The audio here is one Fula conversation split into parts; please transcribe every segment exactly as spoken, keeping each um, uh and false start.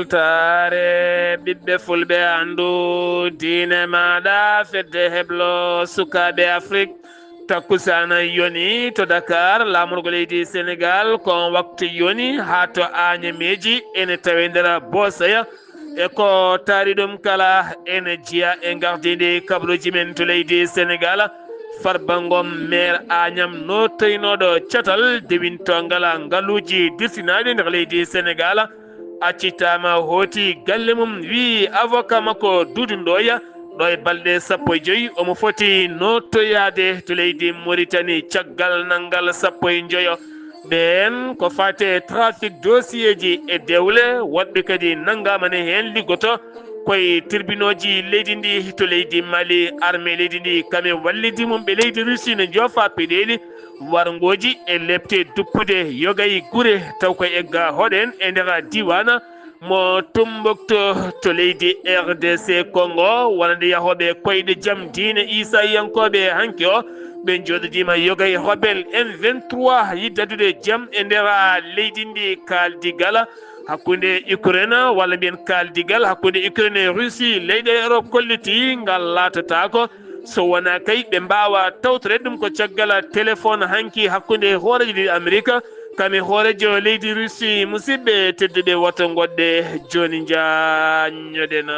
Taare ɓiɓɓe fulɓe, anndu diine maaɗa, fedde heblo sukaaɓe Afrik. Takkusaana yoni to Dakar, laamorgo leydi Senegaal, ko on waktu yoni haa to Aañameeji ene tawe nder Boosoya. E ko taari ɗum kala, ene jeya e ngardiindi kabaruuji men to leydi Senegaal. Farba Ngom, meer Aañam, nootoynooɗo catal dewintoongal ngaluuji dirtinaaɗi nder leydi Senegaal, accitaama, hooti galle mum, wiyi avocat makko Duudu Ndoya, ɗo e balɗe sappo e joy omo foti nootoyaade to leydi Moritani caggal nanngal sappo e njoyo. Ɓeen ko faati e trafic dossier ji e dewle, woɗɓe kadi nanngaama ne heen liggoto koye tirbinooji leydi ndi to leydi Mali. Armée leydi ndi kam e wallidi mum ɓe leydi Russie ne njoofa peɗeeli warngooji e lepte duppude yoga e gure, taw ko egga hoɗen e nder diiwaan mo Tumbuktu to leydi R D C Congo, wonande yahooɓe koyɗe jam diine Iisayankooɓe hanki o. Ɓe njooɗodiima yoga e rebel M vingt-trois yiɗde addude jam e nder leydi ndi. Kaaldigal hakkunde Ukraine, walla mbiyen kaaldigal hakkunde Ukraine e Russie, leyɗe Europe kolliti ngal laatataako. So wonaa kay, ɓe mbaawa tawtoreede ɗum ko caggal téléphone hanki hakkunde hooreejo leydi Amerika, kam e hooreejo leydi Russie. Musidɓe tedduɓe, woto ngoɗɗe jooni njaanñoɗen.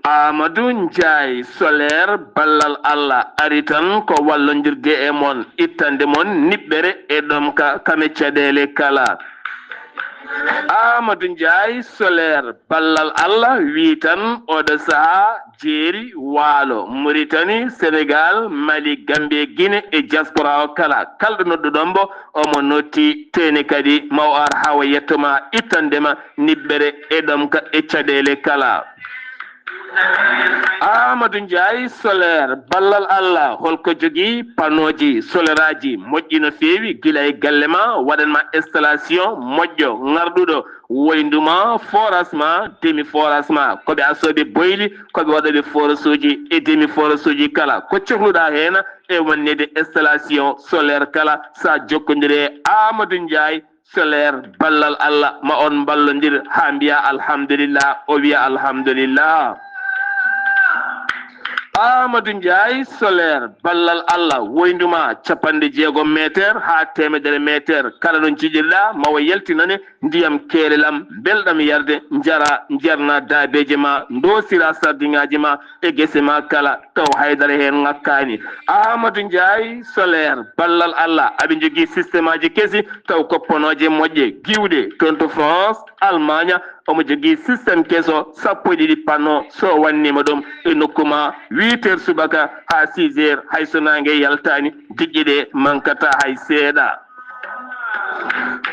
Amadou Ndiaye Soler, ballal Allah ari tan ko wallondirde e mon, ittande mon niɓɓere e ɗomka kame caɗeele kala. Amadou Ndiaye Soler, ballal Allah wi tan oɗo saha jeeri waalo, Mauritanie, Sénégal, Mali, Gambie, Guinée e diaspora o kala. Kala ɗo nodduɗon mbo, omo notti tene kadi ma o ar haa o yetto ma, ittande ma niɓɓere e ɗomka e caɗeele kala. Amadou Ndiaye Soler, ballal Allah, holko jogii panooji soleraji moƴƴi no feewi, gila e galle ma, waɗan ma installation moƴƴo, ŋarɗuɗo, woyndu ma, forage ma, demi forage ma, ko ɓe asooɓe boyli, ko ɓe waɗooɓe forage uji e demi forage uji kala. Ko cohluɗa heen e wonneede installation solaire kala, sa jokkondire e Amadou Ndiaye Soler, ballal Allah, ma on mballondir haa mbiya alhamdulillah, o wiya alhamdulillah. Amadou Ndiaye Soler, ballal Allah, woyndu ma capanɗe jeegom meter haa teemedere meter, kala ɗo njiɗirɗa ma o yaltinane ndiyam keelelam, belɗam yarde, njara, njarna daabeeje ma, ndosira sardiŋaaji ma e gese ma kala, taw haydara heen ŋakkaani. Amadou Ndiaye Soler, ballal Allah, aɓe njogii système aji kesi, taw ko ponooje moƴƴe, giwɗe, toon to France, Allemagne, omo jogii système keso, sappo e ɗiɗi panneau, so o wanniima ɗum e nokku ma, huit heures subaka haa six heures, hay so naange yaltaani, diƴƴe ɗe mankataa hay seeɗa.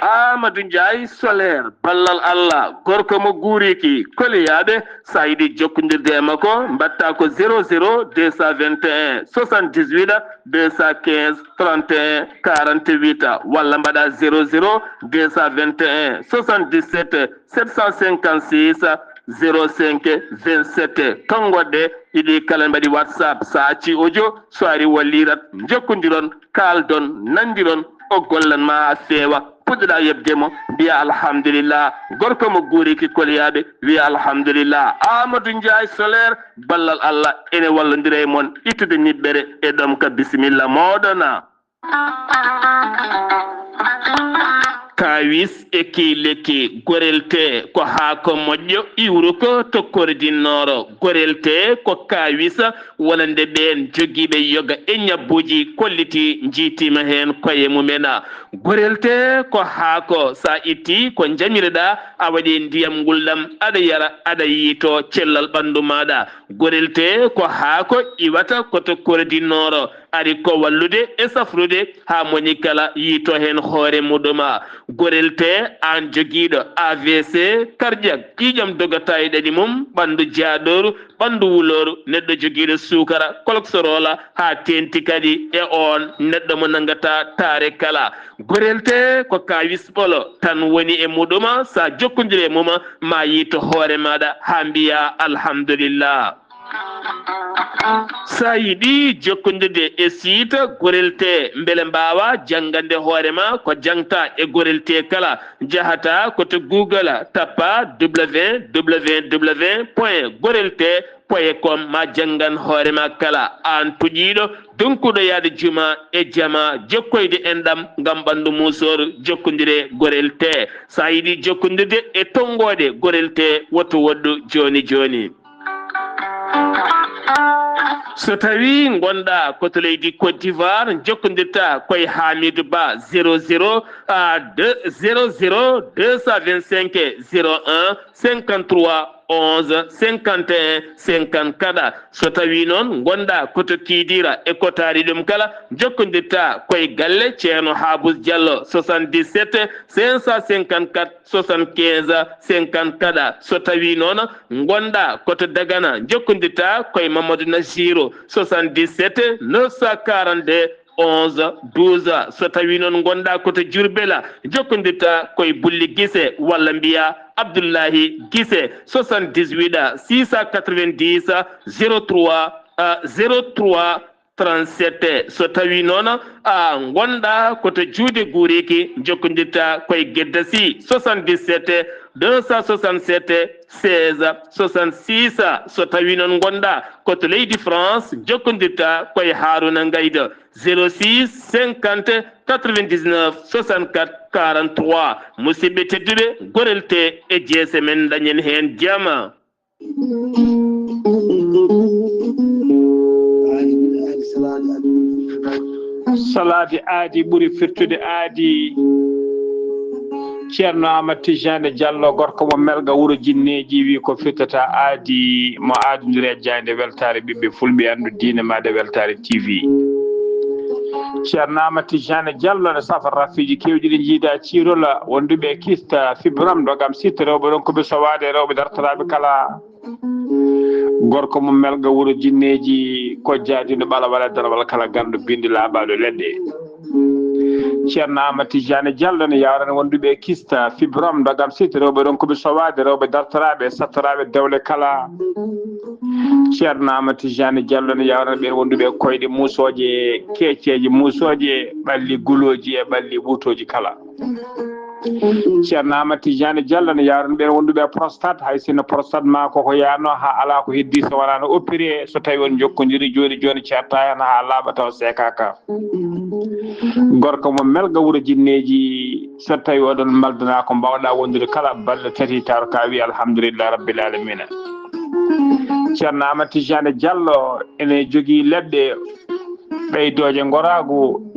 Amadou Ndiaye Soler, ballal Allah, gorko mo guuriki, koliyaaɓe, sa yiɗi jokkondirde e makko, mbaɗta ko zéro zéro deux cent vingt et un soixante-dix-huit deux cent quinze trente et un quarante-huit, walla mbaɗa zéro zéro deux cent vingt et un soixante-dix-sept sept cent cinquante-six zéro cinq vingt-sept. Ton goɗɗe ɗiɗi kala mbaɗi WhatsApp, sa acci audio, so ari wallirat, jokkondiron, kaaldon, nandiron, o gollan ma haa feewa. Puɗɗoɗa yeɓde mo, mbiya alhamdulillah. Gorko mo guuriki koliyaaɓe, wiya alhamdulillah. Amadou Ndiaye Soler, ballal Allah, ene wallondira e mon ittude niɓɓere e ɗomka. Bisimilla mooɗon. Kaawis e kii lekki. Gorel tee ko haako moƴƴo, iwruko to Kordi Nooro. Gorel tee ko kaawisa wonande ɓeen jogiiɓe yoga e ñabbuuji kolliti, njiitiima heen koye mumen. Gorel tee ko haako, so a ittii ko njamireɗaa, a waɗii ndiyam ngulɗam, aɗa yara, aɗa yiytoo cellal ɓanndu maaɗa. Gorel tee ko haako iwata ko to Kordi Nooro. ari ko wallude e safrude haa moni kala yiito heen hoore muɗuma. Gorel te, aan jogiiɗo A V C cardiaque, ƴiiƴam dogata e ɗaɗi mum, ɓanndu jaaɗooru, ɓanndu wulooru, neɗɗo jogiiɗo suukara, koloksoroola, haa teenti kadi e oon neɗɗo mo nanngata taare kala. Gorel te ko kaawis ɓolo tan woni e muɗuma, so a jokkondiri e mum, ma yiito hoore maaɗa haa mbiya alhamdulillah. So a yiɗi jokkondirde e site Gorel te, mbele mbaawa janngande hoore ma ko jangta e Gorel te kala, njahata ko to Google, tappa www point gorel te point com, ma janngan hoore ma kala. Aan tuƴiiɗo, donkuɗo yahde juma e jama, jokkoyde enɗam ngam ɓanndu muusooru, jokkondire Gorel te. So a yiɗi jokkondirde e tonngoode Gorel te, woto woɗɗu jooni jooni. So tawi ngonɗa ko to leydi Côte d'Ivoire, jokkondirta koye Hamidou Ba, zéro zéro, ah, deux, zéro zéro deux cent vingt-cinq zéro un cinquante-trois onze cinquante et un cinquante-quatre. So tawi noon ngonɗa ko to Kidira e ko taari ɗum kala, jokkondirta koye galle Ceerno Habous Diallo, soixante-dix-sept cinq cent cinquante-quatre soixante-quinze cinquante-quatre. So tawi noon ngonɗa ko to Dagana, jokkondirta koye Mamadou Nassirou, soixante-dix-sept neuf cent quarante-deux onze douze. So tawi noon ngonɗa ko to Diourbel, jokkondirta koye Bulli Gise walla mbiya Abdoullahi Gise, soixante-dix-huit six cent quatre-vingt-dix zéro trois, euh, zéro trois trente-sept. So tawi noon a ngonɗa ko to Juude Guuriki, jokkondirta koye Gedda Sy, soixante-dix-sept deux cent soixante-sept seize soixante-six. So tawi noon ngonɗa ko to leydi France, jokkondirta koye Haruna Ngaydo, zéro six cinquante quatre-vingt-dix-neuf soixante-quatre quarante-trois. Musidɓe tedduɓe, Gorel te e jeese men, dañen heen jama. Salaade aadi ɓuri firtude aadi. Ceerno Amadou Tijani Diallo, gorko mo Melga, wuro Jinneeji, wi ko firtata aadi, mo aadondiri e jaaynde weltaare ɓiɓɓe fulɓe, anndu diine maɗa weltaare T V. Ceerno Amadou Tijani Diallo ne safa rafiiji keewɗi ɗi jiida ciirola, wonduɓe e kista, fibram, ɗo gam sitte rewɓe ɗon ko ɓe sowaade rewɓe dartoraaɓe kala. Gorko mo Melga, wuro Jinneeji, ko jaadiino ɓala wala danwal kala ganndo binndi laaɓaaɗo leɗɗe. Ceerno Amadou Tijani Diallo ne yawrana wonduɓe e kista, fibrom, dogam site, rewɓe ɗon ko ɓe sowaade, rewɓe dartoraaɓe, sattoraaɓe dewle kala. Ceerno Amadou Tijani Diallo ne yawrana ɓeen wonduɓe e koyɗe muusooje, keeceeje muusooje, ɓalli gulooji e ɓalli ɓuutooji kala. Ceerno Amadou Tijani Diallo ne yawrana ɓeen wonduɓe e prostate, hay sinno prostate ma koko yaano haa alaa ko heddii so wonaa no opéré, so tawi on jokkondiri jooni jooni ceerta heen haa laaɓa taw seekaaka. Gorko mo Melga wuro Jinneeji, so tawi oɗon maldana ko mbawɗa wondude kala balɗe tati taw ka wi alhamdulillah rabbil alamina. Ceerno Amadou Tijani Diallo ene jogii leɗɗe ɓeydooje ngoraagu,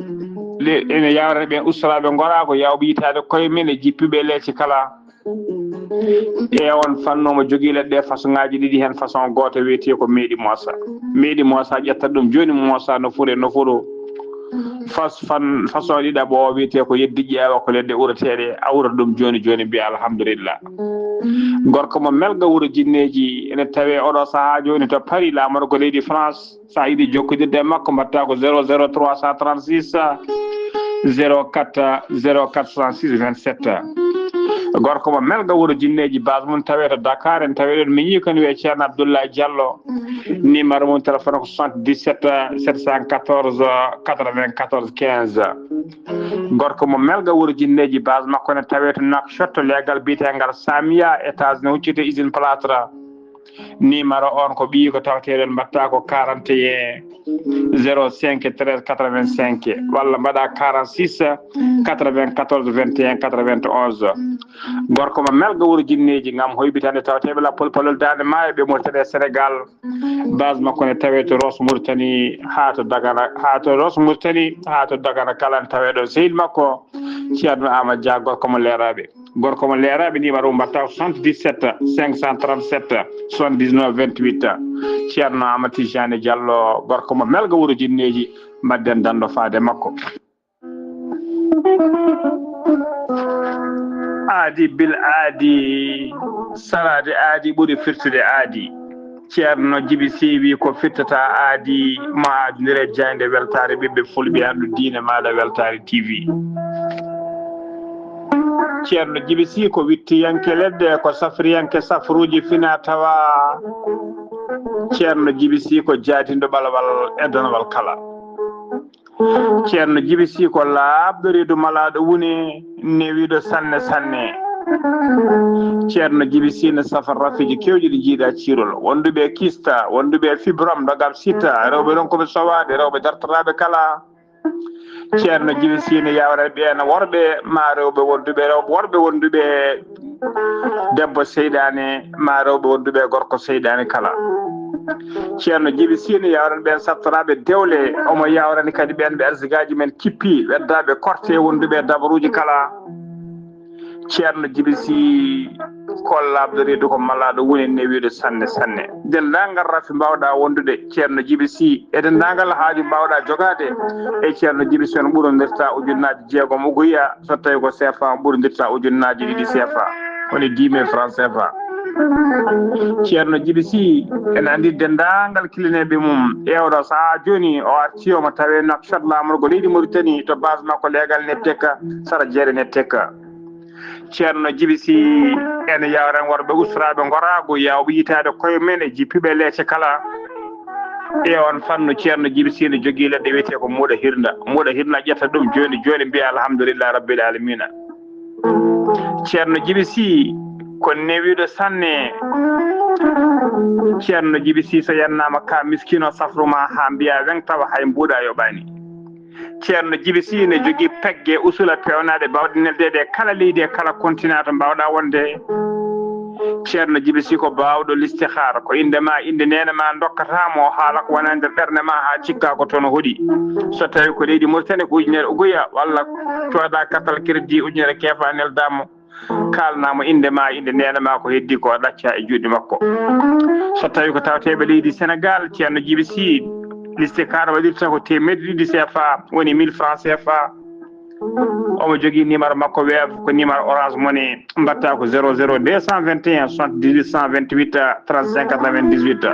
le-, ene yawrana ɓeen ustoraaɓe ngoraagu, yawɓe yitaade koye men e jippiiɓe leece kala. E on fannu omo jogii leɗɗe façon ŋaaji ɗiɗi, heen façon gooto wiyetee ko meeɗi moosa. Meeɗi moosa ƴetta ɗum jooni moosa nofuru e nofuru. Fas-, fan-, façon ɗiɗaɓo o wiyetee ko yeddi ƴeewa ko leɗɗe ureteeɗe, a urata ɗum jooni jooni mbiya alhamdulillah. Gorko mo Melga wuro Jinneeji ene tawee oɗo sahaa jooni to Paris, laamorgo leydi France. So a yiɗi jokkondirde e makko, mbaɗta ko zéro zéro trois cent trente-six zéro quatre zéro quatre soixante-six vingt-sept. Gorko mo Melga wuro Jinneeji, base mum tawee to Dakar, en tawee ɗon miñi ko ne wiyee Ceerno Abdoulaye Diallo. Numéro mum téléphone ko soixante-dix-sept sept cent quatorze quatre-vingt-quatorze quinze. Gorko mo Melga wuro Jinneeji, base makko ne tawee to Nouakchott, leegal biyeteegal Samia, étage ne hucciti usine plâtre. Numéro on ko ɓiyi ko tawateɗon, mbaɗta ko quarante et un zéro cinq treize quatre-vingt-cinq, walla mbaɗa quarante-six quatre-vingt-quatorze vingt et un quatre-vingt-onze. Gorko mo Melga wuro Jinneeji, ngam hoybitande tawateɓe lappol palol Daande Maayo ɓe Mauritanie e Sénégal. Base makko ne tawe to Ross Mauritanie haa to Dagana, haa to Ross Mauritanie haa to Dagana kala ne tawe ɗon. Sehil makko Ceerno Amadou Dia, gorko mo Leeraaɓe. Gorko mo leeraaɓe numéro mum mbaɗta ko soixante-dix-sept cinq cent trente-sept soixante-dix-neuf vingt-huit. Ceerno Amadou Tijani Diallo, gorko mo Melga Wuro Jinneeji, mbaɗden danndo faade makko. Aadi bil aadi, salaade aadi ɓuri firtude aadi. Ceerno Jibi Sy wi ko firtata aadi, mo aadindire jaaynde weltaare ɓiɓɓe fulɓe, anndu diine maaɗa weltaare T V. Ceerno Jibi Sy ko wittiyanke leɗɗe, ko safriyanke safruuji fina tawa. Ceerno Jibi Sy ko jaadinɗo ɓalawal e donowal kala. Ceerno Jibi Sy ko laaɓɗo reedu malaaɗo wune, newiiɗo sanne sanne. Ceerno Jibi Sy ne safa rafiiji keewɗi ɗi jiidaa ciirol. Wonduɓe kista, wonduɓe fibrom, ndogam sita, rewɓe ronkuɓe sowaade, rewɓe dartoraaɓe kala. Ceerno Jibi Sy ne yawra ɓeen worɓe, ma rewɓe wonduɓe rewɓe, worɓe wonduɓe debbo seyɗaane, ma rewɓe wonduɓe gorko seyɗaane kala. Ceerno Jibi Sy ne yawran ɓeen sattoraaɓe dewle, omo yawrani kadi ɓeen ɓe arsigaaji men kippi, weddaaɓe korte wonduɓe dabaruuji kala. Ceerno Jibi Sy ko laaɓɗo reedu, ko malaaɗo wune, newiiɗo sanne sanne. Denndaangal rafi mbaawɗaa wondude, Ceerno Jibi Sy, e denndaangal haaju mbaawɗaa jogaade e Ceerno Jibi Sy, on ɓurondirta ujunnaaji jeegom uguya, so tawii ko C F A, on ɓurondirta ujunnaaji ɗiɗi C F A, woni dix mille francs C F A. Ceerno Jibi Sy, ene anndi denndaangal kilineeɓe mum, e oɗo sahaa jooni, o artii, omo tawee Nouakchott, laamorgo leydi Mauritanie, to base makko leegal Neptek, sara jeere Neptek. Ceerno Jibi Sy, ene yawran worɓe usraaɓe ngoraagu, yawɓe yitaade koye men e jippiiɓe leece kala. E on fannu, Ceerno Jibi Sy ne jogii leɗɗe wiyetee ko muuɗa hirnda. Muuɗa hirnda ƴetta ɗum jooni jooni, mbiya alhamdulillahi rabbil alamina. Ceerno Jibi Sy ko newiiɗo sanne. Ceerno Jibi Sy, so yannaama ka miskiino safru ma haa mbiya weŋ, tawa hay mbuuɗa yoɓaani. Ceerno Jibi Sy ne jogii pegge usula peewnaaɗe baawɗe neldeede e kala leydi e kala kontinaa to mbaawɗaa wonde. Ceerno Jibi Sy ko baawɗo listihaara, ko innde ma, innde neene ma ndokkata mo, haala ko wona nder ɓernde ma haa cikka ko toon o hoɗi. So tawii ko leydi Mauritanie ko ujunere uguya, walla cooda carte crédit ujunere keefa nelda mo. Kaalnaa mo innde ma, innde neene ma, ko heddii ko ɗacca e juuɗe makko. So tawii ko tawateeɓe leydi Senegaal, Ceerno Jibi Sy, listihaara waɗirta ko teemedde ɗiɗi C F A, woni mille francs C F A. Omo jogii numéro makko Wave, ko numéro Orange Money, mbaɗta ko zéro zéro deux cent vingt et un soixante-dix-huit cent vingt-huit trente-cinq quatre-vingt-dix-huit.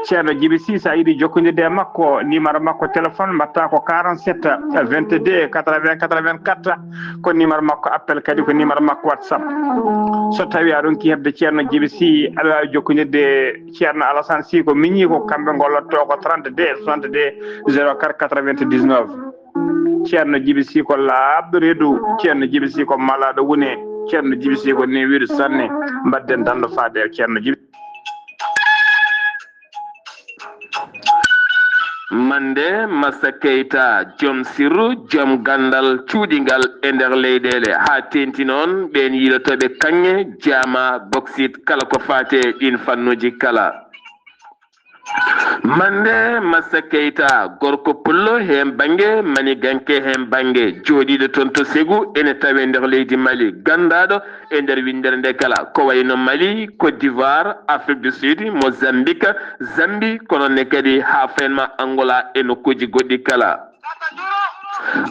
Ceerno Jibi Sy, so a yiɗi jokkondirde e makko, numéro makko téléphone mbaɗta ko quarante-sept vingt-deux quatre-vingts quatre-vingt-quatre, ko numéro makko appel kadi, ko numéro makko WhatsApp. So tawii a ronkii heɓde Ceerno Jibi Sy, aɗa waawi jokkondirde e Ceerno Alassane Sy, ko miñi ko kamɓe ngollotoo ko trente-deux soixante-deux zéro quatre quatre-vingt-dix-neuf. Ceerno Jibi Sy ko laaɓɗo reedu, Ceerno Jibi Sy ko malaaɗo wune, Ceerno Jibi Sy ko newiiɗo sanne. Mbaɗden danndo faade e Ceerno Jibi. Mande Massa Keita, joom sirru, joom ganndal cuuɗingal e nder leyɗeele, haa teeŋti noon ɓeen yiilotooɓe kaŋŋe, jaama, boksit, kala ko faati e ɗiin fannuuji kala. Mande Massa Keita, gorko pullo heen bannge, maniganke heen bannge, jooɗiiɗo toon to Segu, ene tawee nder leydi Mali, ganndaaɗo e nder winndere nde kala, ko wayno Mali, Côte d'Ivoire, Afrique du Sud, Mozambique, Zambie, kono ne kadi haa fayma Angola e nokkuuji goɗɗi kala.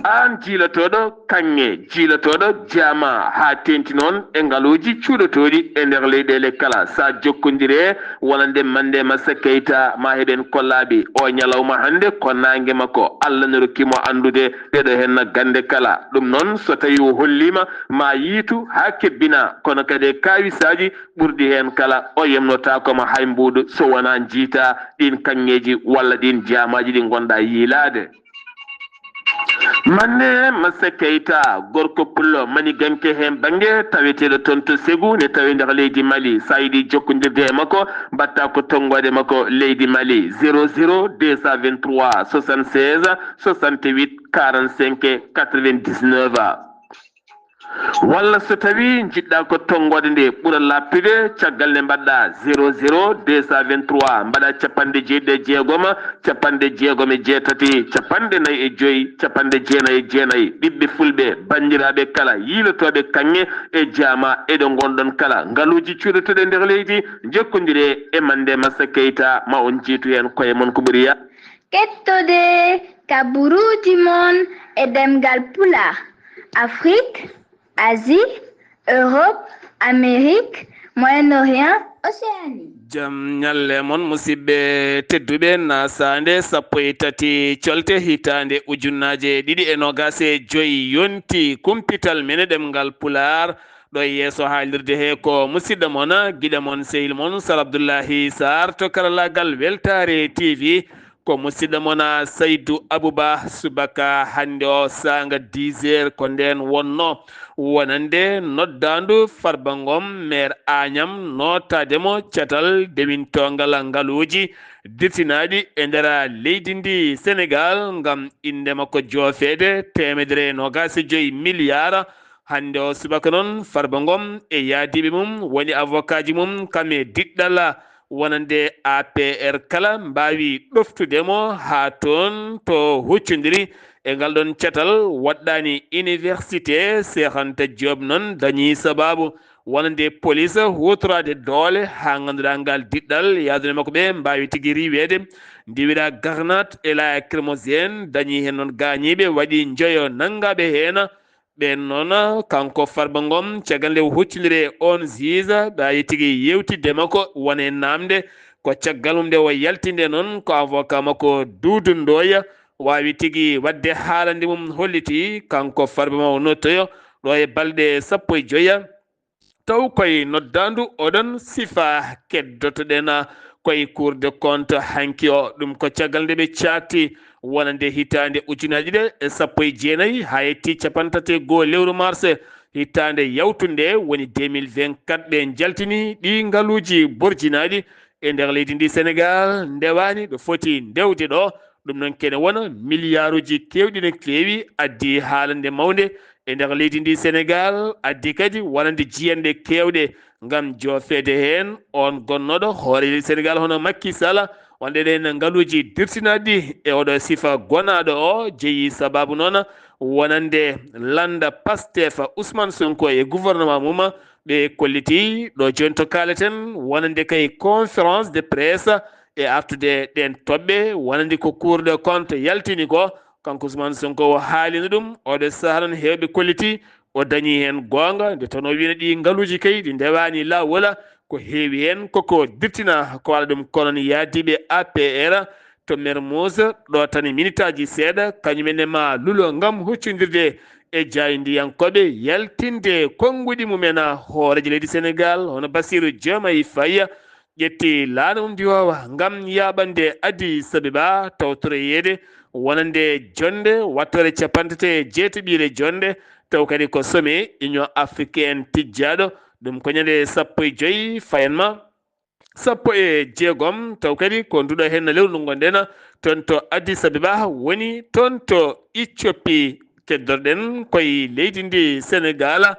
Aan jiilotooɗo kaŋŋe, jiilotooɗo jaama haa teeŋti noon e ngaluuji cuuɗotooɗi e nder leyɗeele kala, so a jokkondire wonande Mande Massa Keita, ma heɓen ko laaɓi. O ñalawma hannde ko naange makko, Allah ne rokki mo anndude ɗeɗo heen gannde kala. Ɗum noon, so tawii o holliima, ma yiytu haa kebbina, kono kadi e kaawisaaji ɓurɗi heen kala, o yemnotaako ma hay mbuuɗu so wonaa njiyta ɗiin kaŋŋeeji walla ɗiin jaamaaji ɗi ngonɗaa yiilaade. Mande Massa Keita, gorko pullo maniganke heen bannge, taweteeɗo toon to Segu, ne tawee nder leydi Mali. So a yiɗi jokkondirde e makko, mbaɗta ko tonngoode makko leydi Mali, zéro zéro deux cent vingt-trois soixante-seize soixante-huit quarante-cinq quatre-vingt-dix-neuf. Walla so tawii njiɗ-ɗaa ko tonngoode nde ɓura laaɓtude, caggal nde mbaɗ-ɗaa zéro zéro deux cent vingt-trois, mbaɗaa capanɗe jeeɗiɗi e jeegom, capanɗe jeegom e jeetati, capanɗe nayi e joy, capanɗe jeenayi e jeenayi, ɓiɓɓe fulɓe, banndiraaɓe kala, yiilotooɓe kaŋŋe e jaama e ɗo ngon-ɗon kala, ngaluuji cuuɗotooɗi e nder leydi, njokkondiree e Mannde Massa Keita, ma on njiitu heen koye mon ko ɓuri ya. Kettode kaburuuji mon e ɗemngal Pulaar, Afrik, Asie, Europe, Amérique, Moyen-Orient, Océanie. Jam ñalle mon, musidɓe tedduɓe, naasaande sappo e tati colte hitaande ujunnaaje ɗiɗi e noogaas e joy yonti kumpital men e ɗemngal Pulaar. Ɗo e yeeso haalirde he ko musidɗo mon, giɗo mon, sehil mon, Sar Abdullahi Sarr to karallaagal Weltaare T V. Ko musidɗo mon, Saydu Abuba, subaka hannde o saanga dix heures ko ndeen wonnoo. Wonande noddaandu Farba Ngom, meer Añam, nootaade mo catal dewintoongal ngaluuji dirtinaaɗi e nder leydi ndi Senegaal ngam innde makko joofeede teemedere e noogaas e joy miliyaar. Hannde o subaka noon, Farba Ngom e yaadiiɓe mum woni avocatji mum, kam e diɗɗal wonande A P R kala, mbaawi ɗoftude mo haa toon to huccondiri e ngal ɗoon catal. Waɗɗaani Université Cheikh Anta Diop noon dañii sabaabu wonande police huutoraade doole haa ngannduɗaa ngal diɗɗal yahdude makko ɓe mbaawi tigi riiweede. Ndiwira garnat e lacrymogène dañii heen noon gaañiiɓe, waɗi njoyo nanngaaɓe heen. Ɓeen noon, kanko Farba Ngom, caggal nde o huccondiri e oon juge, ɓaawi tigi yeewtidde makko woni e naamnde. Ko caggal mum nde o yaltinde noon ko avocat makko Duudu Ndoya waawi tigi waɗde haalande mum holliti kanko Farba ma o nottoyo ɗo e balɗe sappo e joya. Taw koye noddaandu oɗon sifa keddotoɗen koye Cour des comptes hanki o. Ɗum ko caggal nde ɓe caakti wonande hitaande ujunaaji ɗiɗi e sappo e jeenayi haa yetti capanɗe tati e goo lewru mars hitaande yawtunde woni deux mille vingt-quatre, ɓe njaltini ɗi ngaluuji borjinaaɗi e nder leydi ndi Senegaal ndewaani ɗo foti ndewde ɗo. Ɗum noon kene wona miliyaaruuji keewɗi no keewi, addi haalande mawnde e nder leydi ndi Senegaal, addi kadi wonande jiyanɗe keewɗe ngam joofeede heen oon gonnooɗo hoore leydi Senegaal hono Macky Sall, wonande ɗeen ngaluuji dirtinaaɗi e oɗo sifa gonaaɗo o, jeyi sabaabu noon wonande lannda Pastef Ousmane Sonko e gouvernement mum, ɓe kolliti ɗo jooni to kaaleten wonande kay conférence de presse e artude ɗeen toɓɓe wonande ko Cour des comptes yaltini ko. Kanko Ousmane Sonko o haalino ɗum, oɗo sahaa noon heewɓe kolliti o dañii heen goonga, nde tawno o wiino ɗi ngaluuji kay ɗi ndewaani laawol, ko heewi heen koko dirtina ko waɗa ɗum. Kono noon yaadiiɓe A P R to Mermoz, ɗo tan e minitaaji seeɗa, kañum en e ma lulo ngam huccondirde e jaayndiyankooɓe, yaltinde konnguɗi mum en hooreejo leydi Senegaal, hono Bassirou Diomaye Faye, ƴetti laana mum ndiwoowa ngam yaaɓande Addis Abeba, tawtoroyeede wonande jonnde wattoore capanɗe tati e jeetaɓiire jonnde, taw kadi ko sommet Union Africaine tijjaaɗo, ɗum ko ñande sappo e joy fayanma sappo e jeegom, taw kadi ko nduɗo heen lewru ndu ngonɗen toon to Addis Abeba, woni toon to Ethiopie. Keddorɗen koye leydi ndi Senegaal,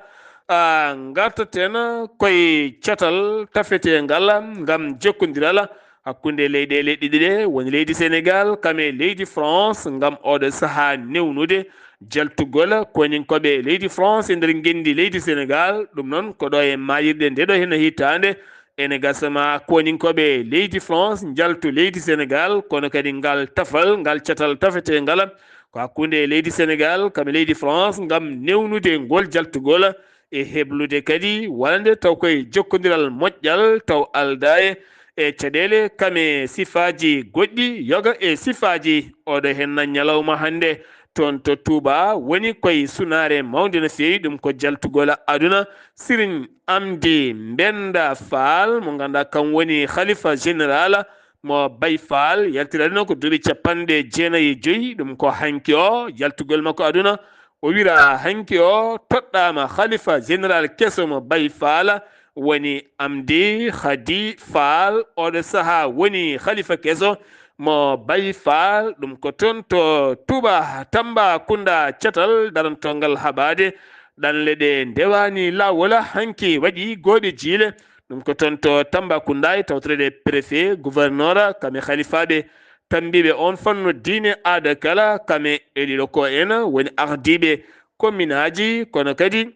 a, ngartaten koye catal tafeteengal ngam jokkondiral hakkunde leyɗeele ɗiɗi ɗe, woni leydi Senegaal kam e leydi France, ngam oɗo sahaa newnude jaltugol koninkooɓe leydi France e nder ngenndi leydi Senegaal. Ɗum noon ko ɗo e maayirɗe nde ɗo hino hitaande. Ene gasa ma koninkooɓe leydi France njaltu leydi Senegaal, kono kadi ngal tafal, ngal catal tafeteengal ko hakkunde leydi Senegaal kam e leydi France ngam newnude ngol jaltugol e heblude kadi wonande taw koye jokkondiral moƴƴal taw aldaa e, e caɗeele kam e sifaaji goɗɗi yoga e sifaaji. Oɗo heen ñalawma hannde toon to Touba woni koye sunaare mawnde no feewi, ɗum ko jaltugol aduna. Serigne Amdi Mbenda Fall mo ngannduɗaa kam woni Khalifa Général mo Baye Fall, yaltiraade noon ko duuɓi capanɗe jeenayi e joyi, ɗum ko hanki o jaltugol makko aduna. O wira hanki o toɗɗaama Khalifa Général keso mo Baye Fall, woni Amdi Khady Fall, oɗo sahaa woni Khalifa keso mo Baye Fall, ɗum ko toon to Touba Tambacounda catal darantongal haɓaade Ɗanle ɗe ndewaani laawol hanki waɗi gooɓe jiile. Ɗum ko toon to Tambacounda e tawtoreede préfet, gouverneur, kam e halifaaɓe tambiiɓe oon fannu diine aada kala, kam e elilo ko en woni ardiiɓe kominaaji, kono kadi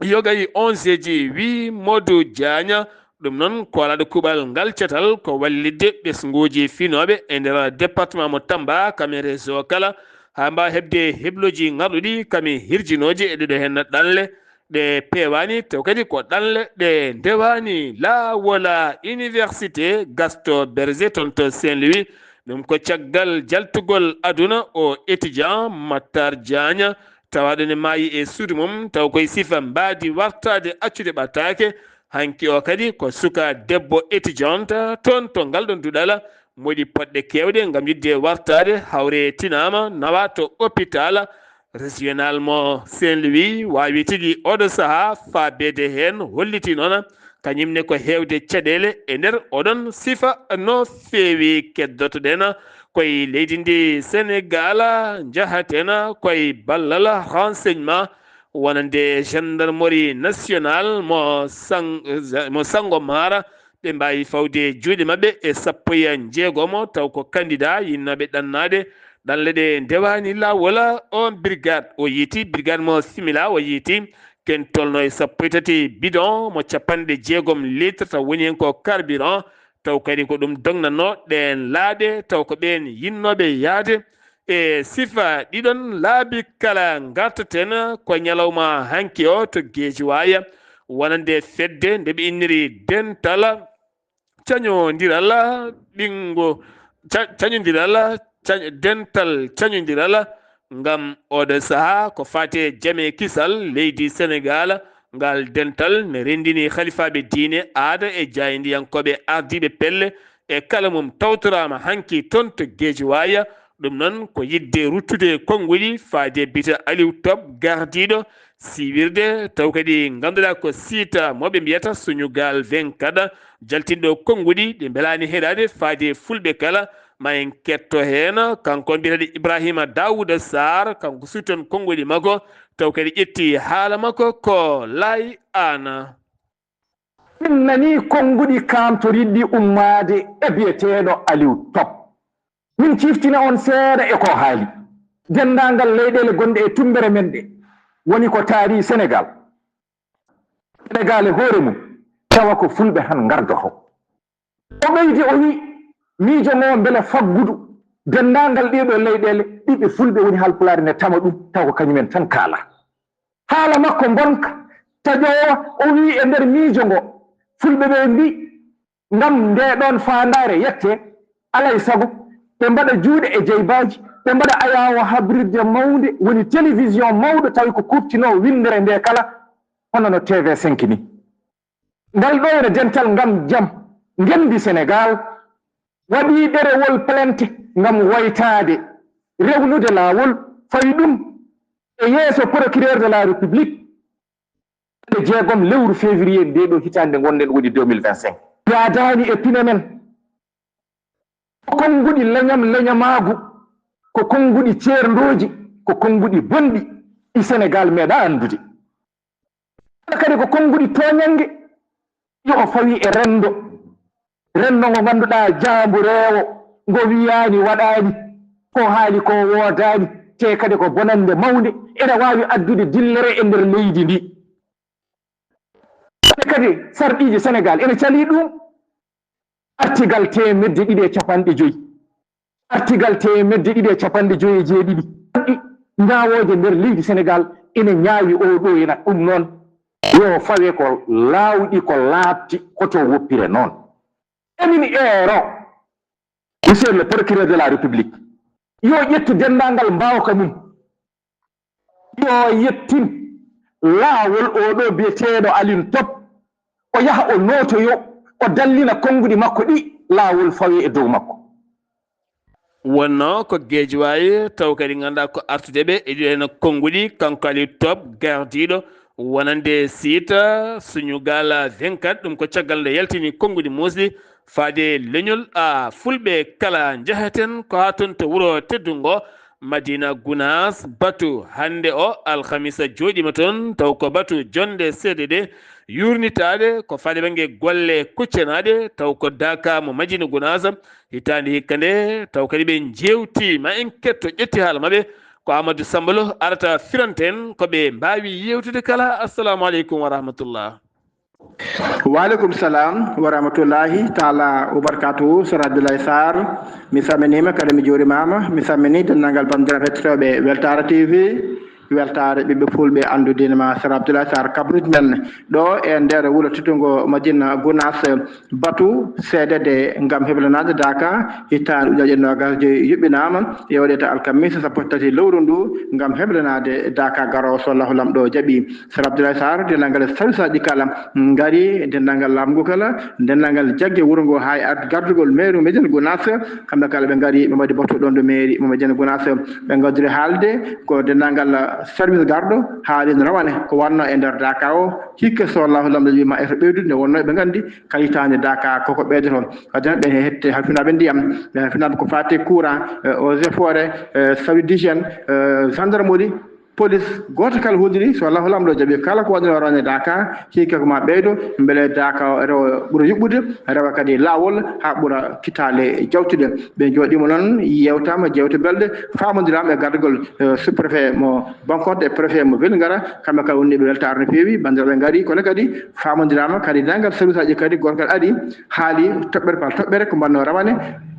yoga e onzeeji, wii Modou Diagne. Ɗum noon, koolaaɗo kuuɓal ngal catal ko wallitde ɓesnguuji finooɓe e nder département mo Tamba, kam e réseau kala, haa mbaawa heɓde heblooji ŋarɗuɗi, kam e hirjinooji e ɗeɗo heen ɗanle ɗe peewaani, taw kadi ko ɗanle ɗe ndewaani laawol. Université Gaston Berger toon to Saint-Louis, ɗum ko caggal jaltugol aduna o étudiant Matar Diagne, tawaaɗo ne maayi e suudu mum, taw koye sifa mbaadi wartaade accude ɓataake. Hanki o kadi ko suka debbo étudiante toon to ngal ɗoon duɗal, moɗi poɗɗe keewɗe ngam yiɗde wartaade, hawre tinaama, nawa to hôpital régional mo Saint-Louis. Waawi tigi oɗo sahaa faabeede heen, holliti noon kañum ne ko heewde caɗeele e nder oɗon sifa no feewi. Keddotoɗen koye leydi ndi Sénégal, njahaten koye ballal renseignement wonande gendarmerie nationale mo Sang-, mo Sangomar. Ɓe mbaawi fawde juuɗe maɓɓe e sappo e jeegomo, taw ko candidat yinnooɓe ɗannaade ɗanle ɗe ndewaani laawol. On brigade o yiiti, brigade mo Simila o yiiti, ken tolno e sappo e tati bidon mo capanɗe jeegom litre, taw woni heen ko carburant, taw kadi ko ɗum dognatnoo ɗeen laaɗe, taw ko ɓeen yinnooɓe yahde. E sifa ɗiɗon laabi kala ngartaten ko ñalawma hanki o to Geejiwaay, wonande fedde nde ɓe inniri Dental Cañondiral Ɓinngo, ca-, Cañondiral, ca-, Dental Cañondiral ngam oɗo sahaa ko faati e jam e kisal leydi Senegaal. Ngal dental ne renndini halifaaɓe diine, aada e jaayndiyankooɓe ardiiɓe pelle e kala mum tawtoraama hanki toon to Geejiwaay. Ɗum noon ko yiɗde ruttude konnguɗi faade bita Aliou Top gardiiɗo siwirde, taw kadi ngannduɗaa ko siita mo ɓe mbiyata Sunugal vingt-quatre, jaltinɗo konnguɗi ɗi mbelaani heɗaade faade fulɓe kala. Ma en ketto heen kanko on mbiyeteeɗo Ibrahima Daouda Sarr, kanko sutton konnguɗi makko, taw kadi ƴetti haala makko ko Laay Aana. Min nanii konnguɗi kaamtoriiɗi ummaade e biyeteeɗo Aliou Top. Min ciiftina on seeɗa e ko haali. Denndaangal leyɗeele gonɗe e tummbere men ɗe, woni ko taari Senegaal. Senegaal e hoore mum, tawa ko fulɓe tan ngardoto. O ɓeydi o wii, miijo ngo mbele faggudu denndaangal ɗeeɗo leyɗeele, ɓiɓɓe fulɓe woni Haalpulaar ne tama ɗum, taw ko kañumen tan kaala. Haala makko mbonka, taƴoowa, o wii e nder miijo ngo, fulɓe ɓe mbii, ngam ndee ɗoon faandaare yette, alay sago ɓe mbaɗa juuɗe e jeybaaji, ɓe mbaɗa ayaawo habrirde mawnde, woni télévision mawɗo, tawi ko kuuɓtinoo winndere ndee kala, hono no T V cinq ni. Ngal ɗoo ene dental ngam jam ngenndi Senegaal waɗii ɗerewol plainte ngam waytaade, rewnude laawol, fawi ɗum e yeeso Procureur de la République. Ɓe jeegom lewru février nde ɗo hitaande ngonɗen woni deux mille vingt-cinq. Yaadaani e pine men. Ko konnguɗi leñam leñamaagu, ko konnguɗi ceerndooji, ko konnguɗi bonɗi ɗi Senegaal meeɗaa anndude. Kono kadi ko konnguɗi tooñannge ɗi o fawi e renndo. Renndo ngo ngannduɗaa jaambureewo ngo wiyaani waɗaani, ko haali ko woodaani, te kadi ko bonannde mawnde, ene waawi addude dillere e nder leydi ndi. Kono kadi sarɗiiji Senegaal ene calii ɗum. Artigal teemedde ɗiɗi e capanɗe joyi, artigal teemedde ɗiɗi e capanɗe joyi e jeeɗiɗi, ɗi ñaawooje nder leydi Senegaal ene ñaawi oo ɗoo ena. Ɗum noon, yo fawe ko laawɗi, ko laaɓti, hoto woppire noon. Emin eero, Monsieur le Procureur de la République, yo ƴettu denndaangal mbaawka mum, yo yettin laawol oo ɗoo biyeteeɗo Aliou Top, o yaha o nootoyo, o dallina konnguɗi makko ɗi, laawol fawe e dow makko. Wonnoo ko Geejiwaay, taw kadi ngannduɗaa ko artude ɓe e ɗiɗo heen konnguɗi, kanko Aliou Top, gardiiɗo wonande siita Sunugal vingt-quatre, ɗum ko caggal nde yaltini konnguɗi muusɗi faade leñol a fulɓe kala. Njahaten ko haa toon to wuro teddungo Madina Gunaas, batu hannde o alhamisa jooɗiima toon, taw ko batu jonnde seede de yuurnitaade ko faade bannge golle kuccanaaɗe, taw ko Daka mo Madina Gunaas, hitaande hikka nde, taw kadi ɓe njeewtiima, en ketto ƴetti haala maɓɓe, ko Amadou Samba Lo arata firante en ko ɓe mbaawi yeewtude kala. Assalamu aleykum wa rahmatullah. Waaleykum salam wa rahmatullahi taala wa barakatuhu. Sor Abdoulaye Sarr, mi salminiima kadi mi juurimaama. Mi salmini denndaangal banndiraaɓe hettotooɓe Weltaare T V, Weltaare ɓiɓɓe fulɓe anndude ma. Sor Abdoulaye Sarr, kabruuji men ɗo e nder wuro teddungo Madina Gunaas, batu seedede ngam heblanaade Daka hitaande ujunnaje noogas joy yuɓɓinaama e o ɗeeta alkamisa sappo tati lewru ndu ngam heblanaade Daka garoowo so Allahu Laamɗo jaɓi. Sor Abdoulaye Sarr, denndaangal e sarwisaaji kala ngari, denndaangal laamu ngu kala, denndaangal jagge wuro ngo haa e ad-, gardugol meeru Madina Gunaas, kamɓe kala ɓe ngari, ɓe mbaɗi batu ɗoon ɗo meeri mo Madina Gunaas. Ɓe ngaddori haalde ko denndaangal sarwis garɗo haali no rawane ko wonno e nder Daka o, hikka so Allahu Laamɗo jaɓi ma e to ɓeydude nde wonno eɓe nganndi kala hitaande Daka koko ɓeydoto. Wadde noon ɓe hette halfinaaɓe ndiyam, ɓe halfinaaɓe ko faati e courant, eh, eaux et forêt, eh, service d'hygiène, eh, gendarmerie, police, gooto kala holliri so Allahu Laamɗo jaɓi kala ko waɗnoo rawane Daka, hikka ko ma ɓeydo, mbele Daka o rewa ɓura yuɓɓude, rewa kadi laawol haa ɓura kitaale jawtude. Ɓe njooɗiima noon, yeewtaama jeewte belɗe, faamondiraama e gardagol, eh, sous-préfet mo Bankoto e préfet mo Vélingara, kamɓe kala wonniiɓe weltaare no feewi, banndiraaɓe ngari, kono kadi faamondiraama kadi denndaangal service aji kadi, gooto kadi ari, haali toɓɓere par toɓɓere ko mbaɗnoo rawane,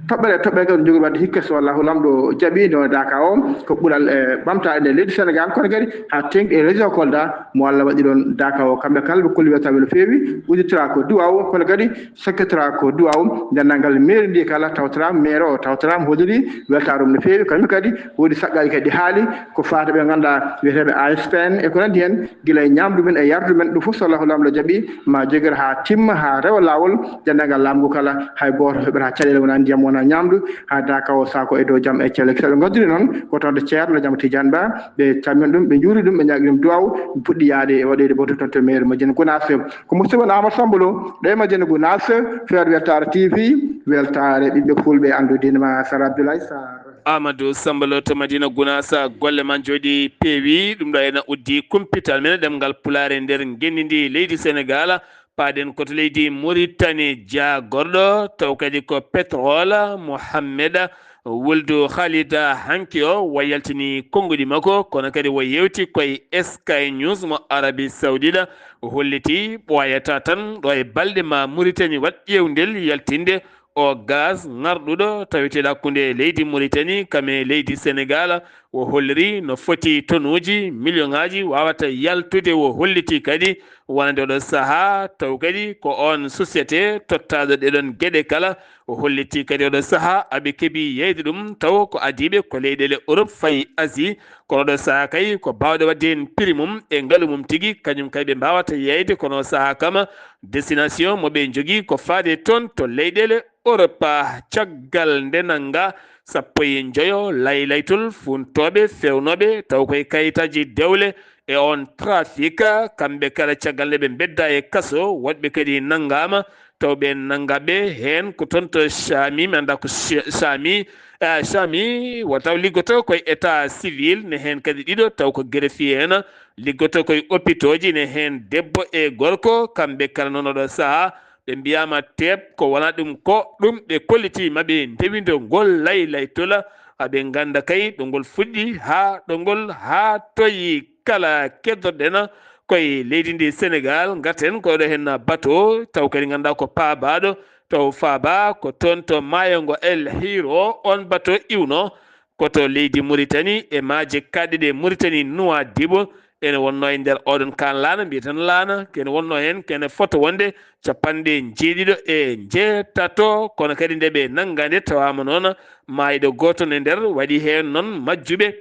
toɓɓere e toɓɓere kadi jogi waɗde hikka so Allahu Laamɗo jaɓi nde wonno Daka o ko ɓural e ɓamtaare nder leydi Sénégal, kono kadi haa teeŋti e région Kolda mo Allah waɗi ɗoon Daka o. Kamɓe kala ɓe kolli weltaare no feewi, udditoraa ko duwaaw, kono kadi sekkitoraa ko duwaaw. Denndaangal mairie ndi kala tawtoraama, maire o tawtoraama, holliri weltaare mum no feewi. Kamɓe kadi woodi saqqaaji kadi ɗi haali ko faati ɓe ngannduɗaa wiyeteeɓe A S P N e ko nanndi heen, gila e ñaamdu men e yardu men, ɗum fof so Allahu Laamɗo jaɓi ma jogir haa timma, haa rewa laawol, denndaangal laamu ngu kala, hay gooto heɓataa caɗeele wonaa ndiyam, wonaa ñaamdu, haa Daka o saako e dow jam e cellal. So ɓe ngaddiri noon ko toon to Ceerno Jam Tidiane Ba, ɓe calmini ɗum, ɓe njuuri ɗum, ɓe ñaagii ɗum duwaaw, ɓe puɗɗi yahde e waɗoyde batu toon to mairie Madina Gunaas. Ko musidɗo mon Amadou Samba Lo, ɗo e Madina Gunaas, feere Weltaare T V, weltaare ɓiɓɓe fulɓe anndude ma Sar Abdoulaye Sarr. Amadou Samba Lo to Madina Gunaas, golle ma njooɗi peewi. Ɗum ɗo ena uddi kumpital men ɗemngal Pulaar e nder ngenndi ndi leydi Senegaal. Paaɗen ko to leydi Muritani, jaagorɗo, taw kadi ko pétrole, Mohamed Wuldu Khalida, hanki o, o yaltini konnguɗi makko, kono kadi o yeewti koye Sky News mo Arabie Saoudite. O holliti ɓooyataa tan ɗo e balɗe ma Muritani waɗ ƴeewndel yaltinde o gaz ŋarɗuɗo taweteeɗo hakkunde leydi Muritani kam e leydi Senegaal. O holliri no foti tonuuji, miliyoŋaaji waawata yaltude. O holliti kadi wonande oɗo sahaa, taw kadi ko oon société tottaaɗo ɗeɗon geɗe kala. O holliti kadi oɗo sahaa aɓe keɓi yeyde ɗum, taw ko adiiɓe ko leyɗeele Europe fayi Asie. Kono oɗo sahaa kay ko baawɗo waɗde heen prix mum e ngalu mum tigi, kañum kay ɓe mbaawata yeyde. Kono o sahaa kam, destination mo ɓe njogii ko faade toon to leyɗeele Europe. Caggal nde nannga sappo e njoyo laylaytol, fuuntooɓe feewnooɓe taw koye kayitaaji dewle e oon trafic, kamɓe kala caggal nde ɓe mbedda e kaso, woɗɓe kadi nanngaama, taw ɓe nanngaɓe heen ko toon to Sami, mi anndaa ko Sh-, Sami, eh, Sami, won taw liggoto koye état civil, ne heen kadi ɗiɗo, taw ko greffier en, liggoto koye hôpitauji, ne heen debbo e gorko, kamɓe kala noon oɗo sahaa, ɓe mbiyaama teep, ko wonaa ɗum ko ɗum ɓe kolliti, ma ɓe ndewindo ngol laylaytol, aɓe ngannda kay ɗo ngol fuɗɗi, haa ɗo ngol haa toyi. Kala keddorɗen koye leydi ndi Senegaal, ngarten ko ɗo heen bato, taw kadi ngannduɗaa ko paabaaɗo, taw faaba ko toon to maayo ngo El Hiro, oon bato iwno ko to leydi Muritani, e maaje kaaɗɗe ɗe Muritani Nuwaadibu. Ene wonnoo e nder oɗon kaan laana, mbiyeten laana, kene wonnoo heen, kene fota wonde capanɗe njeeɗiɗo e njeetato, kono kadi nde ɓe nannga nde, tawaama noon maayɗo gooto ne nder, waɗi heen noon majjuɓe.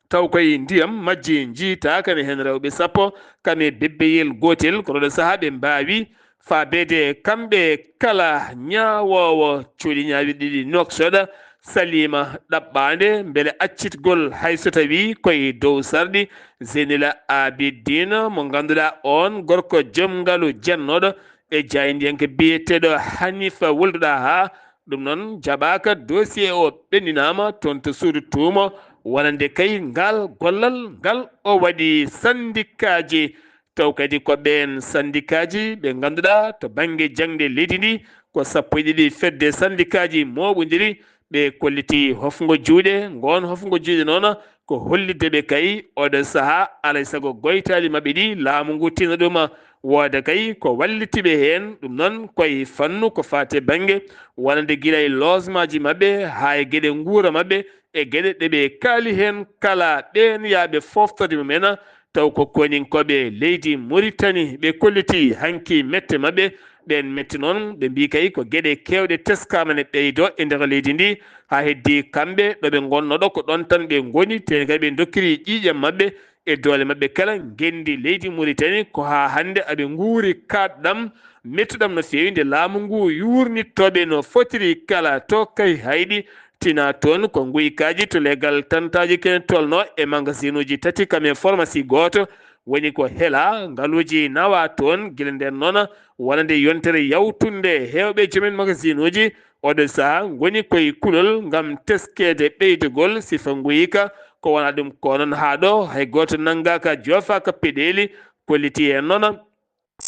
Taw koye ndiyam majji njiitaaka, ne heen rewɓe sappo, kam e bebbeyel gootel, kono ɗo sahaa ɓe mbaawi faabeede kamɓe kala. Ñaawoowo cuuɗi ñaawirɗi ɗi Nouakchott, Salima ɗaɓɓaande mbele accitgol, hay so tawii koye dow sarɗi Zeynel Abidin, mo ngannduɗaa oon gorko joom ngalu jennooɗo e jaayndiyanke biyeteeɗo Hanifa Wulduɗa haa ɗum noon jaɓaaka, dossier o ɓenndinaama toon to suudu tuumo wonande kay ngal gollal ngal o waɗi sandikaaji, taw kadi ko ɓeen sandikaaji ɓe ngannduɗaa to bannge jaŋde leydi ndi ko sappo e ɗiɗi fedde sandikaaji mooɓondiri, ɓe kolliti hofngo juuɗe. Ngoon hofngo juuɗe noon ko hollitde ɓe kay oɗo sahaa alay sago goytaali maɓɓe ɗi laamu ngu tina ɗum. Wooda kay ko walliti ɓe heen, ɗum noon koye fannu ko faati e bannge wonande gila e logement ji maɓɓe haa e geɗe nguura maɓɓe e geɗe ɗe ɓe kaali heen kala ɓeen yaaɓe foftorde mumen, taw ko koninkooɓe leydi Muritani ɓe kolliti hanki mette maɓɓe. Ɓeen mette noon ɓe mbii kay ko geɗe keewɗe teskaama ne ɓeydo e nder leydi ndi, haa heddi kamɓe ɗo ɓe ngonnoo ɗo ko ɗoon tan ɓe ngoni, tee kay ɓe ndokkiri ƴiiƴam maɓɓe e doole maɓɓe kala ngenndi leydi Muritani ko haa hannde aɓe nguuri kaaɗɗam mettuɗam no feewi nde laamu ngu yuurnittooɓe no fotiri kala to kay hayɗi tina toon ko nguykaaji to legal tantaaji kene tolno e magasinuuji tati kam e formasi gooto woni ko hela ngaluuji nawa toon gila nden noon wonande yontere yawtunde heewɓe jomen magasinuuji oɗo sahaa ngoni koye kulol ngam teskeede ɓeydugol sifa nguyka ko wona ɗum ko noon haa ɗo hay gooto nanngaaka joofaaka peɗeeli kolliti heen noon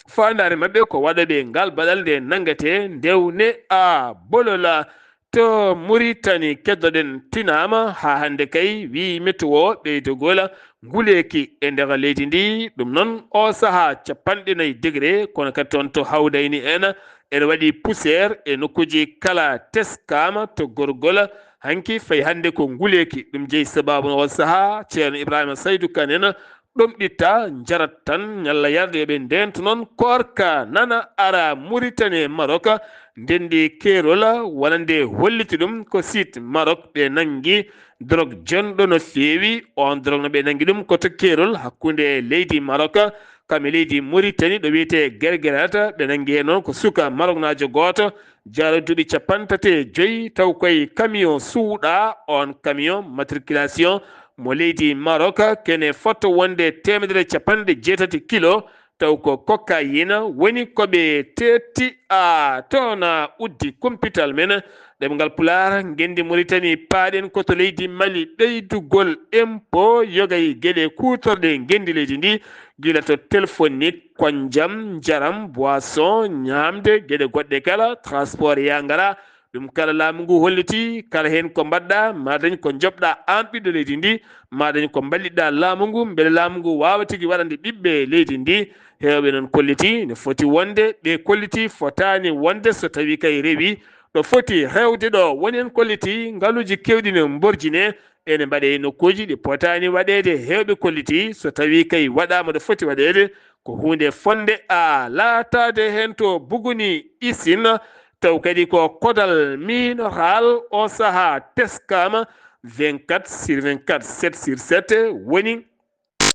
faandaare maɓɓe ko waɗooɓe ngal baɗal nde nanngate ndewne a bolola to Muritani keddoɗen tinaama haa hannde kay wii météo ɓeydugol nguleeki e nder leydi ndi ɗum noon o sahaa capanɗe nayi degré kono kadi toon to hawdayni en ene waɗi poussière e nokkuuji kala teskaama to gorgol hanki fayi hannde ko nguleeki ɗum jeyi sababu no o sahaa ceerno Ibrahima Saydu Kan en ɗomɗitta njarat tan ñalla yarde yoɓe ndento noon koorka nana ara Muritani e Marok ndendi keerol wonande holliti ɗum ko site Marok ɓe nanngi drogue jonɗo no feewi on drogue no ɓe nanngi ɗum ko to keerol hakkunde leydi Marok kam e leydi Muritani ɗo wiyetee Gergerata ɓe nanngi heen noon ko suka Maroknaajo gooto jaro duuɓi capanɗe tati e joyi taw koye camion suuɗa on camion matriculation mo leydi Marok kene fotto wonde teemedere capanɗe jeetati kilo taw ko cocaïne woni ko ɓe teetti a toona uddi kumpital men ɗemngal pulaar ngenndi Muritani paaɗen ko to leydi Mali ɓeydugol impôt yoga e geɗe kuutorɗe ngenndi leydi ndi gila to téléphonique konjam njaram boisson ñaamde geɗe goɗɗe kala transport yangara ɗum kala laamu ngu holliti kala heen ko mbaɗɗa ma dañ ko njoɓɗa aan ɓiɗɗo leydi ndi ma dañ ko mballitɗa laamu ngu mbele laamu ngu waawa tigi waɗande ɓiɓɓe leydi ndi heewɓe noon kolliti no foti wonde ɓe kolliti fotaani wonde so tawi kay rewi ɗo foti hewde ɗo woni en kolliti ngaluuji keewɗi no mborjine ene mbaɗe e nokkuuji ɗi potaani waɗeede heewɓe kolliti so tawi kay waɗaama ɗo foti waɗeede ko huunde fonde a laataade heen to buguni isin taw kadi ko kodal miinoral o sahaa teskaama vingt-quatre sur vingt-quatre sept sur sept woni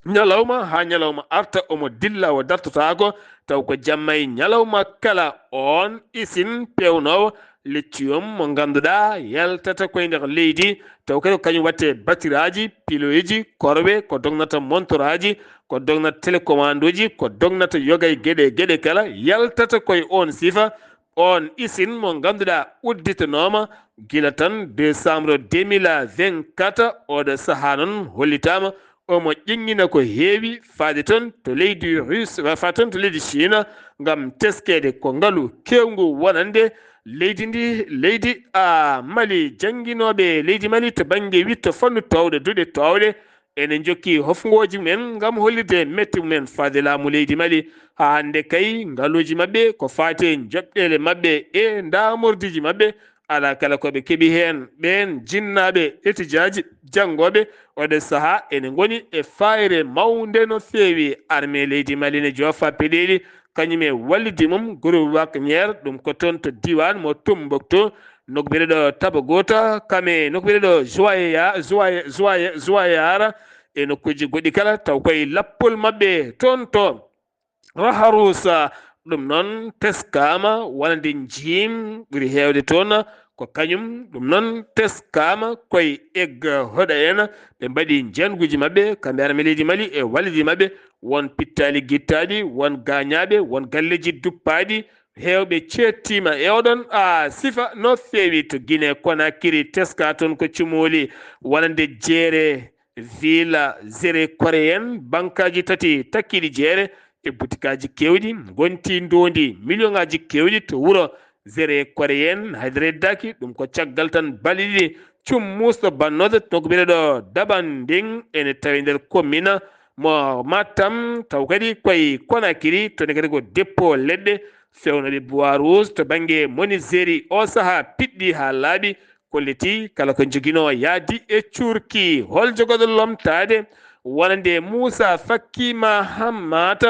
ñalawma haa ñalawma arta omo dilla o dartotaako taw ko jamma e ñalawma kala oon isin peewnoowo lithium mo ngannduɗaa yaltata koye nder leydi taw kadi ko kañum watte batiraaji piloyeji korwe ko dognata montoraaji ko dognata télécommandeji ko dognata yoga e geɗe geɗe kala yaltata koye oon sifa on isin mo ngannduɗaa udditanooma gila tan décembre deux mille vingt-quatre oɗo sahaa noon hollitaama omo ƴeŋŋina ko heewi faade toon to leydi Russe faade toon to leydi Chine ngam teskeede ko ngalu keewngu wonande leydi ndi leydi a Mali jannginooɓe leydi Mali to bannge witto fannu toowɗe duɗe toowɗe ene njokki hofngooji mumen ngam hollirde mette mumen faade laamu leydi Mali haa hannde kay ngaluuji maɓɓe ko faati e njoɓɗeele maɓɓe e ndaamordiiji maɓɓe alaa kala ko ɓe keɓi heen ɓeen jinnaaɓe etijaaji janngooɓe oɗo sahaa ene ngoni e faayre mawnde no feewi armée leydi Mali ne joofa peɗeeli kañum e wallidi mum groupe Wagner ɗum ko toon to diiwaan mo Tombouctou nokku biyeteɗo Tabagota kam e nokku biyeteɗo Joya Joya Joya Joyara e nokkuuji goɗɗi kala taw koye lappol maɓɓe toon to Raharusa ɗum noon teskaama wonande njiim ɓuri heewde toon ko kañum ɗum noon teskaama koye egga hoɗa en ɓe mbaɗi njanguuji maɓɓe kamɓe armée leydi Mali e wallidi maɓɓe won pittaali gittaaɗi won gaañaaɓe won galleeji duppaaɗi Heewɓe ceettiima e oɗon, a, sifa no feewi to Guinée Conakry, teska toon ko cumooli wonande jeere villa zere koreyen, bankaaji tati takkiiɗi jeere e butikaaji keewɗi, ngonti ndoondi miliyoŋaaji keewɗi to wuro zere koreyen, haydara heddaaki. Ɗum ko caggal tan balɗe ɗiɗi cum muusɗo bannooɗo to nokku biyeteeɗo Dabanding, ene tawi nder commune mo Matam, taw kadi koye Conakry, toon kadi ko dépôt leɗɗe feewnooɓe bois rouge to bannge menuiserie. O sahaa piɗɗi haa laaɓi, kolliti kala ko joginoo yaadi e cuurki. Hol jogooɗo lomtaade wonande Moussa Faki Mahamat,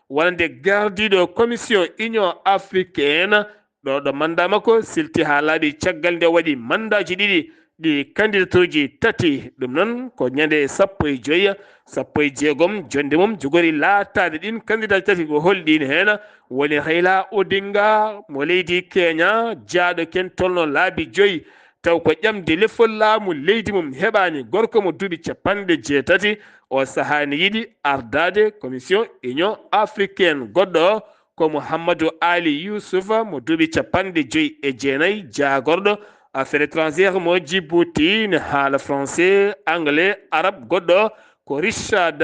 wonande gardiiɗo Commission Union Africaine, ɗo, ɗo manda makko silti haa laaɓi caggal nde waɗi mandaaji ɗiɗi, ɗi kandidatuuji tati. Ɗum noon ko ñande sappo e joyi, sappo e jeegom, jonnde mum jogori laataade ɗiin kandidaaji tati. Ko hol ɗiin heen? Woni Raila Odinga mo leydi Kenya, jaaɗo ken tolno laabi joyi, taw ko ƴamde lefol laamu leydi mum heɓaani, gorko mo duuɓi capanɗe jeetati. O sahaa ne yiɗi ardaade Commission Union Africaine. Goɗɗo o ko Mouhamadou Ali Youssouf mo duuɓi capanɗe joyi e jeenayi, jaagorɗo affaires étrangères mo Djibouti, ne haala français, anglais, arab. Goɗɗo o ko Richard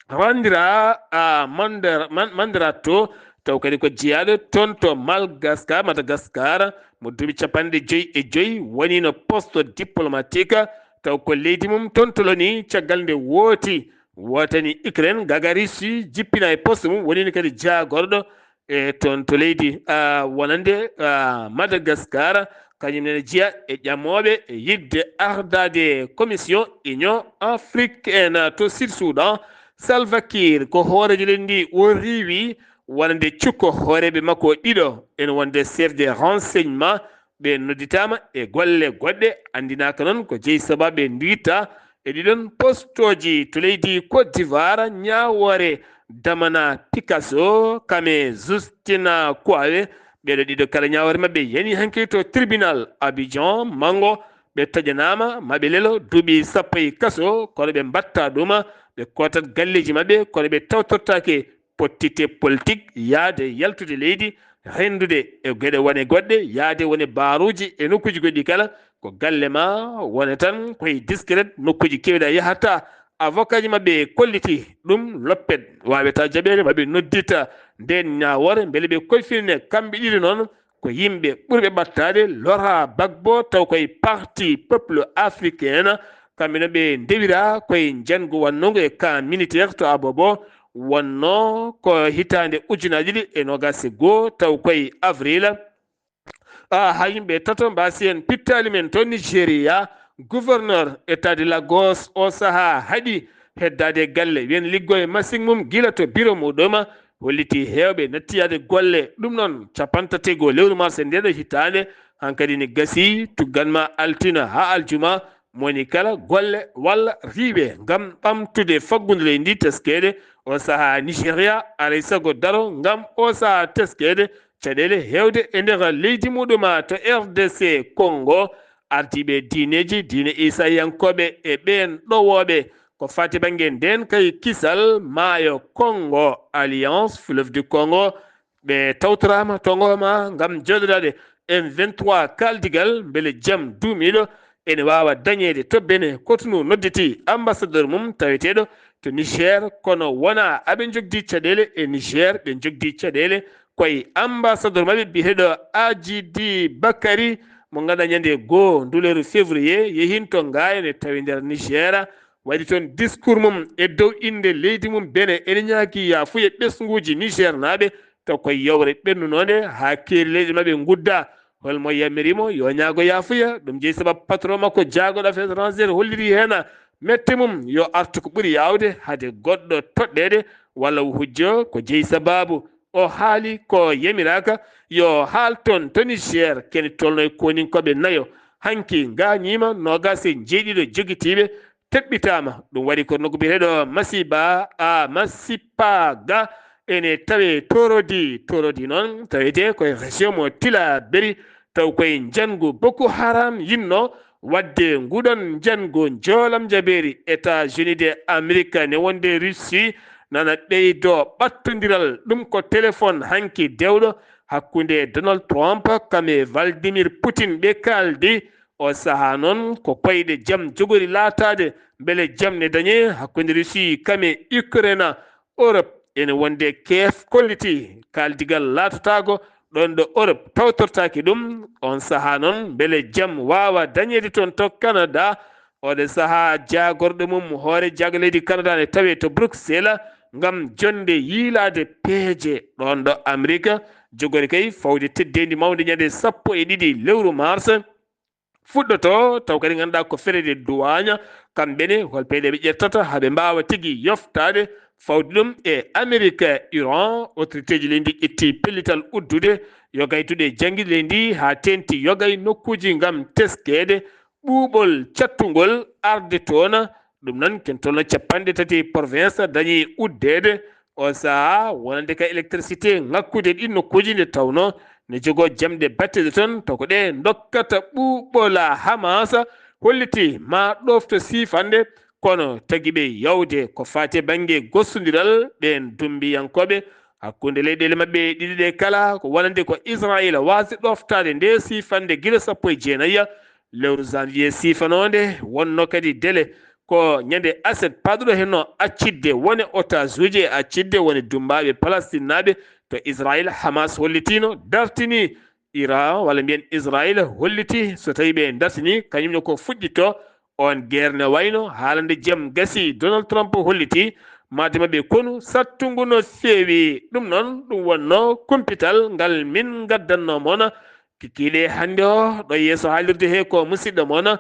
Randira, a, Mander-, Man-, Mandirato, taw kadi ko jeyaaɗo toon to Malgaska-, Madagascar, mo duuɓi capanɗe joyi e joyi, woniino poste diplomatique, taw ko leydi mum toon tolnii caggal nde wooti, wootani Ukraine, gaa gaa Russie jippina e poste mum, woniino kadi jaagorɗo e toon to leydi, a, wonande, a, Madagascar, kañum nene jeyaa e ƴamooɓe e yiɗde ardaade Commission Union Africaine to Sud Soudan. Salva Kiir ko hooreejo leydi ndi o riiwi wonande cukko hooreeɓe makko ɗiɗo, ene wonde chef de renseignement, ɓe nodditaama e golle goɗɗe, anndinaaka noon ko jeyi sabaabu ɓe nditta e ɗiɗon postooji to leydi Côte d'Ivoire, ñaawoore Damana Picasso, kam e Justina Kouawe. Ɓeeɗo ɗiɗo kala ñaawoore maɓɓe yani hanki to tribunal Abidjan, Mango. Ɓe toƴanaama ma ɓe lelo duuɓi sappo e kaso, kono ɓe mbaɗta ɗum, ɓe kootat galleeji maɓɓe, kono ɓe tawtortaake pottite politik, yahde yaltude leydi, renndude e geɗe wone goɗɗe, yahde wone baaruuji e nokkuuji goɗɗi kala, ko galle ma wone tan, koye discret, nokkuuji keewɗi a yahataa. Avocat ji maɓɓe kolliti ɗum, loppet waawata jaɓeede, ma ɓe noddita ndeen ñaawoore, mbele ɓe koyfine kamɓe ɗiɗo noon, ko yimɓe ɓurɓe ɓattaade Laurent Gbagbo, taw koye Parti Peuple Africain. Kamɓe noon ɓe ndewira koye njanngu wannungu e camp militaire to Abobo, wonno ko hitaande ujunaaji ɗiɗi e noogaas e goo, taw koye avril. A, haa yimɓe tato mbaasi heen pittaali men to Nigeria, gouverneur État de Lagos o sahaa haɗi heddaade galle, wiyen liggo e masiŋ mum gila to biro muɗum, holliti heewɓe nattiyaade golle. Ɗum noon, capantato e goo lewru mars e ndeeɗo hitaande, hankadi ne gasi tuggan ma altine haa aljuma, mo woni kala golle walla riiwe ngam ɓamtude faggudu leydi ndi teskeede. O sahaa Nigeria aray sago daro ngam o sahaa teskeede caɗeele heewde e nder leydi muɗum to R D C Congo. Ardiiɓe diineeji, diine Iisayankooɓe e ɓeen ɗowooɓe ko faati bannge ndeen kay kisal maayo Congo, Alliance Fleuve du Congo, ɓe tawtoraama to Ngoma ngam jooɗodaade M vingt-trois kaaldigal mbele jam duumiiɗo ene waawa dañeede to Benin. Cotonou nodditi ambassadeur mum taweteeɗo to Niger, kono wonaa aɓe njogdi caɗeele e Niger, ɓe njogdi caɗeele koye ambassadeur maɓɓe biyeteeɗo Ajidi Bakari, mo ngannduɗaa ñande goo nduleeru février yehin to Ngaye, ne tawi nder Niger, waɗi toon discours mum e dow innde leydi mum Benin, ene ñaagi yaafuya ɓesnguuji Nigernaaɓe, taw ko yewre ɓennunoonde haa keeri leyɗe maɓɓe ngudda. Hol mo yamiri mo yo ñaago yaafuya? Ɗum jeyi sababu patron makko jaagorɗo affaires étrangères holliri heen mette mum yo artu ko ɓuri yaawde hade goɗɗo toɗɗeede walla o hujjo ko jeyi sababu. O haali ko yamiraaka yo haal toon to Niger, kene tolno e koninkooɓe nayo. Hanki ngaañiima noogaas e njeeɗiɗo jogitiiɓe teɓɓitaama. Ɗum waɗi ko nokku biyeteeɗo Masiba, a, Masipaga ene tawe Torodi. Torodi noon tawetee koye région mo Tillabéri, taw koye njanngu Boko Haram yinno waɗde nguɗon njanngu njoolam jabeeri États-Unis de Amérique ne wonde Russie nana ɓeydo ɓattondiral. Ɗum ko téléphone hanki dewɗo hakkunde Donald Trump kam e Vladimir Putin ɓe kaaldi. O sahaa noon ko koyɗe jam jogori laataade mbele jam ne dañee hakkunde Russie kam e Ukraine. Europe ene wonde keef kolliti kaaldigal laatotaako ɗoon ɗo Europe tawtortaaki ɗum. On sahaa noon mbele jam waawa dañeede toon to Canada. Oɗo sahaa jaagorɗo mum hoore jaaga leydi Canada ne tawee to Bruxelles ngam jonnde yiilaade peeje ɗoon ɗo Amerika jogori kay fawde teddeendi mawnde ñande sappo e ɗiɗi lewru mars. Fuɗɗoto taw kadi ngannduɗaa ko ferede duwaaña, kamɓe ne hol peeje ɓe ƴettata haa ɓe mbaawa tigi yoftaade fawde ɗum e Amerika. Iran, autorité ji leydi ƴetti pellital uddude yogay duɗe janngiɗi leydi haa teenti yogay nokkuuji ngam teskeede ɓuuɓol cattungol arde toona. Ɗum noon ken tolno capanɗe tati province dañi uddeede o sahaa wonande ka électricité ŋakkude ɗin nokkuuji nde tawno ne jogoo jamɗe batteɗe toon to ko ɗe dokkata ɓuuɓola. Hamas holliti ma ɗofto siifande kono tagi ɓe yawde ko faati e bannge gostondiral ɓeen dumbiyankooɓe hakkunde leyɗeele maɓɓe ɗiɗi ɗe kala ko wonande ko Israayiila waasde ɗoftaade nde siifande gila sappo e jeenayi lewru janvier siifanoonde wonno kadi dele ko ñande aset paɗuɗo henno accitde wone otaasuuji e accitde wone dummbaaɓe palestinnaaɓe to Israayiila. Hamas hollitiino dartini Iran walla mbiyen Israayiila holliti so tawii ɓe dartini kañum ne ko fuɗɗitto on guerre ne wayno haalande jam gasi Donald Trump holliti maade maɓɓe konu sattungu no feewi. Ɗum noon ɗum wonno kumpital ngal min ngaddanno mon kikiiɗe hannde o ɗo yeeso haalirde he ko musidɗo mon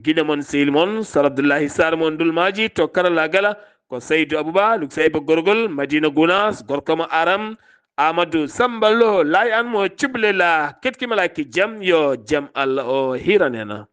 giɗo mon sehil mon Sar Abdullahi Sar mon dulmaaji to karalaagal ko Saydu Abuba Luksayba Gorgol Madina Gunas gorko mo Aram Amadou Samba Lo laay an mo cuble la ketkimalaaki jam yo jam Allah o hiranena.